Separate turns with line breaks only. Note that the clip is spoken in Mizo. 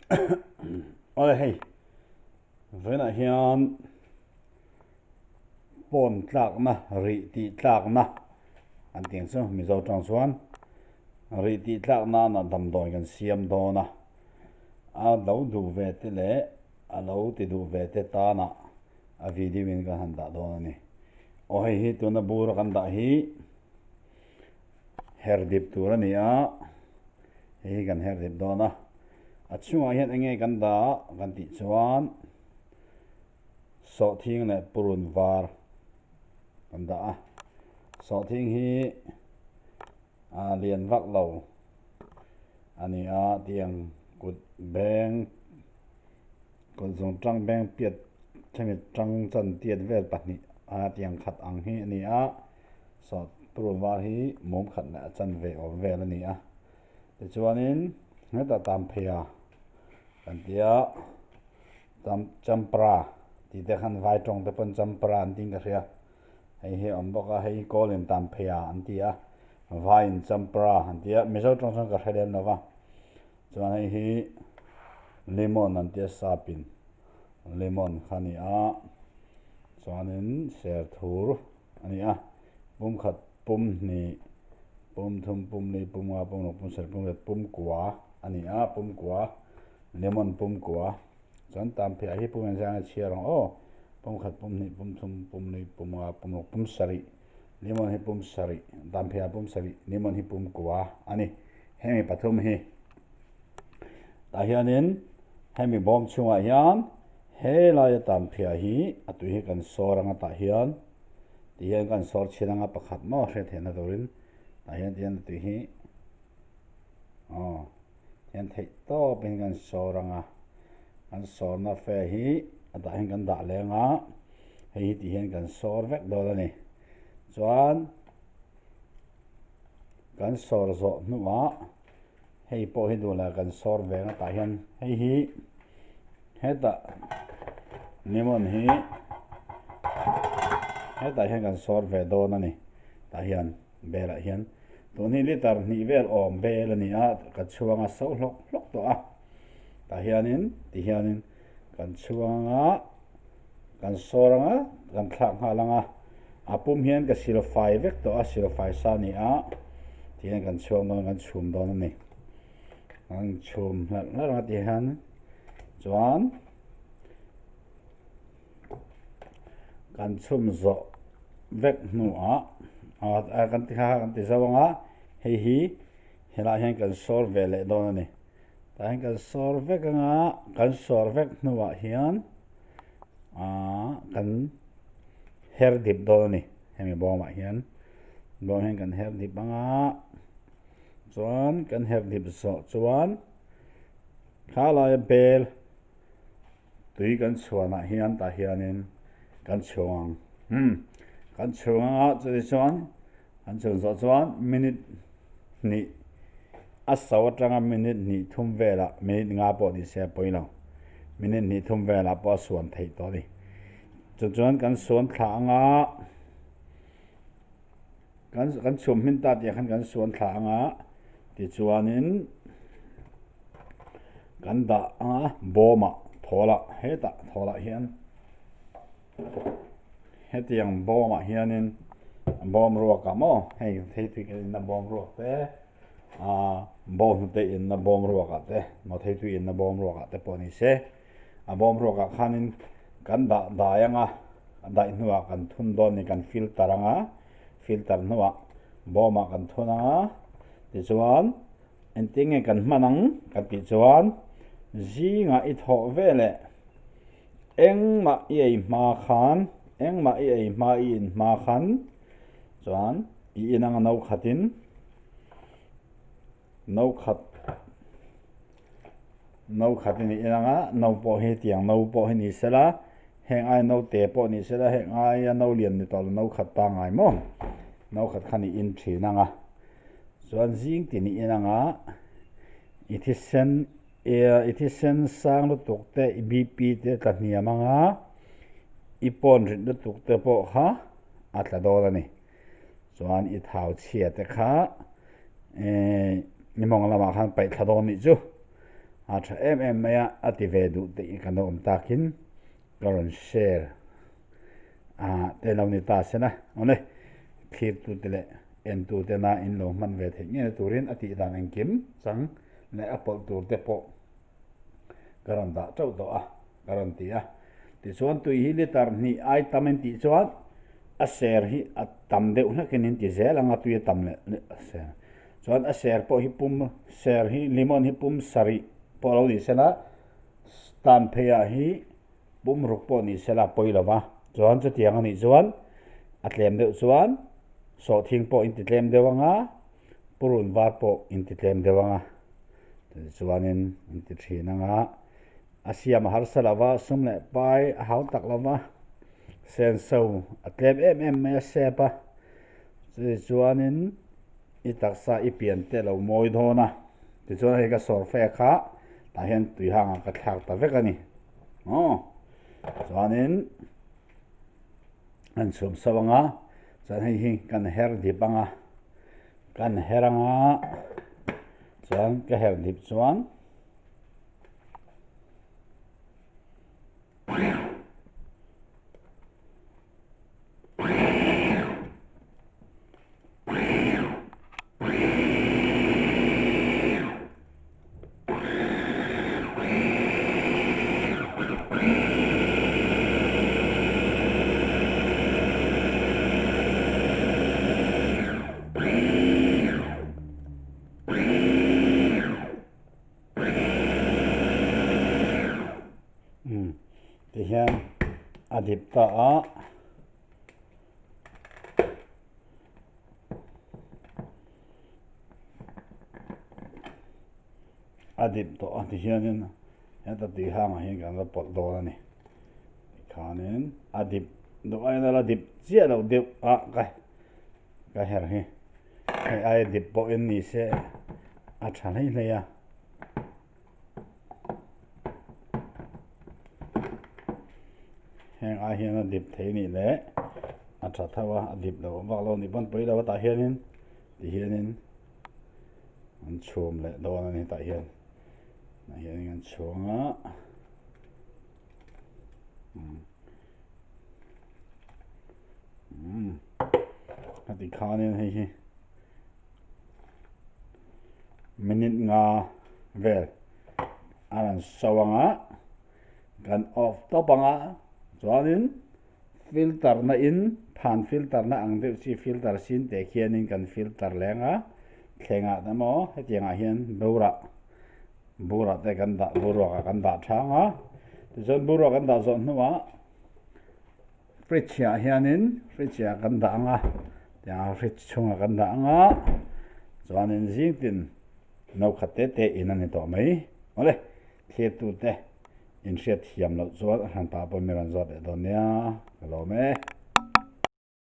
Awle hei vawiinah hian pawn tlakna rih tih tlakna an tih ang chu Mizo tang chuan rih tih tlak nana damdawi kan siam dawn a, a lo duh ve te leh a lo ti duh ve te tanah a video in kan han dah dawn a ni. Aw hei hi tuna bura kan dah hi. Her dip tur a ni a, hei hi kan her dip dawn a, a chungah hian eng nge kan dah kan tih chuan sawhthing leh purun var kan dah a, sawhthing hi a lian vak lo a ni a tiang kut beng kut zawng tang beng piat hemi tang chan tiat vel pahnih a tiang khat ang hi a ni a. Saw purun var hi mum khat leh a chanve awm vel a ni a, tichuanin hetah tam phei a kan ti a, tam champra tih te khan vai tawng te pawn champra an tiin ka hria, hei hi a awm bawk a, hei hi kawlin tam phei a an ti a, vaiin champra an ti a, mizo tawng chuan ka hre lem lo va, chuan hei hi lemon an ti a sapin lemon kha a ni a, chuanin serthur. A ni a, pum khat, pum hnih, pum thum, pum li, pum nga, pum ruk, pum sarih, pum riat, pum kua a ni a, pum kua, lemon pum kua. Chuan tam phiah hi pum engzah nge chhiar ang aw, pum khat, pum hnih, pum thum, pum li, pum nga, pum ruk, pum sarih, lemon hi pum sarih, tam phiah pum sarih, lemon hi pum kua a ni. Hemi pathum hi tah hianin hemi bawm chhungah hian Helaia tanphiah hi a tui hi kan sawr anga tah hian ti hian kan sawr chhin anga pakhat maw hriat theihna turin tah hian ti hian a tui hi aw hian theih tawp in kan sawr anga kan sawrna fe hi a tah hian kan dah leng a hei hi ti hian kan sawr vek dawn a ni chuan kan sawr zawh hnuah Hei pawh hi duh lah kan sawr ve ang a tah hian hei hi hetah lemon hi hetah hian kan sawr ve dawn a ni tah hian belah hian tun hi liter hnih vel awm bel a ni a ka chhuang a so hlawk hlawk tawh a tah hianin ti hianin kan chhuang a kan sawr ang a kan thlak nghal ang a a pum hian ka sil fai vek tawh a sil fai sa a ni a ti hian kan chhuak dawn kan chhum dawn a ni kan chhum hlarh hlarh ang a ti hian chuan kan chhum zawh vek hnuah ah kan ti kha kan ti zo ang a hei hi helaiah hian kan sawr ve leh dawn a ni. Tah hian kan sawr vek anga kan sawr vek hnuah hian aaa kan her dip dawn a ni hemi bawmah hian bawm hian kan her dip anga chuan kan her dip zawh chuan kha laia bel tui kan chhuanah hian tah hianin kan chhung ang hmm kan chhung anga chuti chuan An chhun zawh chuan minute hnih a so atanga minute hnih thum velah minute nga pawh ni se a pawi lo. Minute hnih thum velah pawh a suan theih tawh a ni. Chu chuan kan suan thla anga kan kan chhum hmin ta tih ah khan kan suan thla anga tichuanin kan dah anga bawmah thawlah hetah thawlah hian Hetiang bawmah hianin bawm ruakah maw hei theitui kan inna bawm ruak te ah bawnghnute inna bawm ruakah te maw theitui inna bawm ruakah te pawh ni se a bawm ruakah khanin kan dah dai anga a daih hnuah kan thun dawn ni kan filter anga filter hnuah bawmah kan thun anga tichuan engtin nge kan hman ang kan tih chuan zingah i thawh veleh. Engmah i ei hma khan, engmah i ei hma i in hma khan chuan i in anga no khatin no khat no khatin i in anga no pawh hi tiang no pawh hi ni sela heng aia no te pawh ni sela heng aia no lian ni tawh lo no khat pangngai maw no khat khan i in thin anga chuan zing tin i in anga i thisen I thisen sang lutuk te, i BP te tla hniam anga i pawn rit lutuk te pawh kha a tla dawn a ni. Chuan i thau chhia te kha i mawng lamah khan paih thla dawn nih chu. A tha em em mai a, a ti ve duh tih kan lo awm takin ka rawn share a te lo ni ta se na. Awle, thlirtute leh entutena in lo hman ve theih ngei turin a tih dan engkim chang leh a pawlh tur te pawh ka rawn dah teuh tawh a, ka rawn ti a. Tichuan tui hi litre hnih ai tam in tih chuan a ser hi a tam deuh hlekin in ti zel ang a tui a tam leh ser. Chuan a ser pawh hi pum ser hi lemon hi pum sarih pawh lo ni sela tan pheiah hi pum ruk pawh ni sela a pawi lo va. Chuan chutiang a nih chuan a tlem deuh chuan sawhthing pawh in ti tlem deuh ang a, purun var pawh in ti tlem deuh ang a. Tichuanin in ti thin ang a, a siam a harsa lo va, sum leh pai a hau tak lo va, senso a tlem em em mai a sep a. Chutichuanin i taksa i pian te lo mawi dawn a, tichuan hei ka sawrfe kha tah hian tui hangah ka thlak ta vek a ni. Aw, chuanin kan chhum sauh ang a, chuan hei hi kan her dip ang a, kan her ang a, chuan ka her dip chuan. Tihian a dip ta a. A dip tawh a tihianin heta tui hangah hian kan la pawlh dawn a ni. Tikhanin a dip duh aiin a la dip chiah loh deuh a ka ka her hi. Hei aia dip pawhin ni se a tha hlei hlei a. Heng ai hian a dip thei nih leh a tha tho a, a dip lo vak lo nih pawn pawi lo a tah hianin ti hianin an chhum leh dawn a ni tah hian tah hianin an chhung a umm a ti khanin hei hi. Minute nga vel a rawn so ang a, kan off tawp ang a, chuanin filter na in phan filter na ang deuh chi filter sin teh khianin kan filter leng a, thlengah te maw hetiangah hian burah burah te kan dah boruakah kan dah thang a, tichuan boruak kan dah zawh hnuah. Fridge ah hianin fridge ah kan dah ang a tiang fridge chhungah kan dah ang a chuanin zing tin no khat te te in a ni tawh mai awle thlir tu te in hriat thiam loh chuan a hran pah pawh mi rawn zawt leh dawn nia ka lawm e.